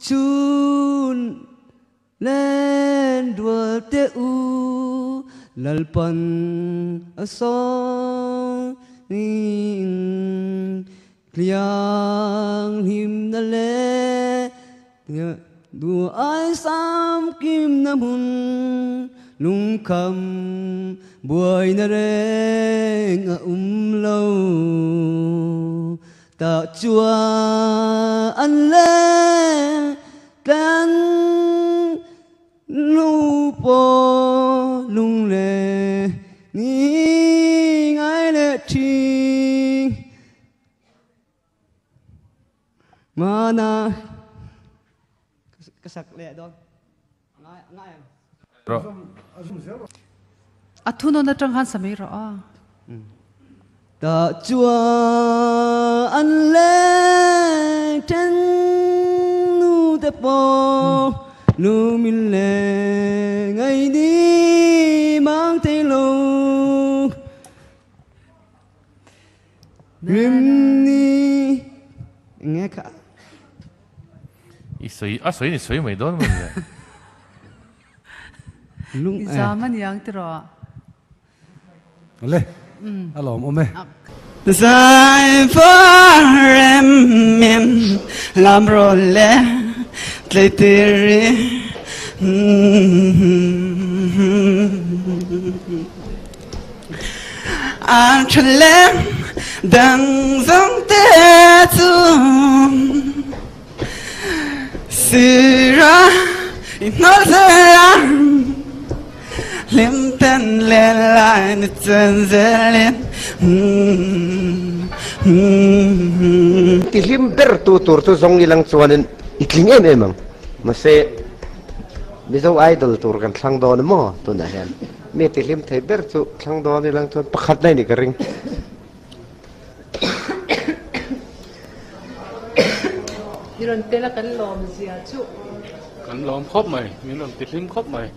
Chun len rual te u Lalpan a sawm Tliang hlimna leh duh ai sam kimna hmun lungkham buaina reng a awm lo. Tah chuan an leng tlan nu pawh lung leh ni ngai leh thin. Mana ka sak leh dawn ngai ngai ang. A thunawn atang khan sa mai rawh a. Tah chuan an leng then nu te pawh lu min le ngai ni mang thei lo. Rim ni nge kha. I sawi a sawi ni sawi mai dawn maw nia. Lung I zam a niang tiraw. Le a lawm awm e. Zai var em em lam rawl le tleitir i. An tha le dang zawng te chu sira i hnawl zel a hlim ten le lai ni chen zelin. Ti hlim ber tu tur chu zawng ilang chuanin i tling em em ang. Mahse Mizo Idol tur kan thlang dawn emaw tunah hian. Mi ti hlim thei ber chu thlang dawn ilang chuan pakhat na i nih ka ring. I rawn tel a kan lawm zia chu. Kan lawm khawp mai, min rawn ti hlim khawp mai.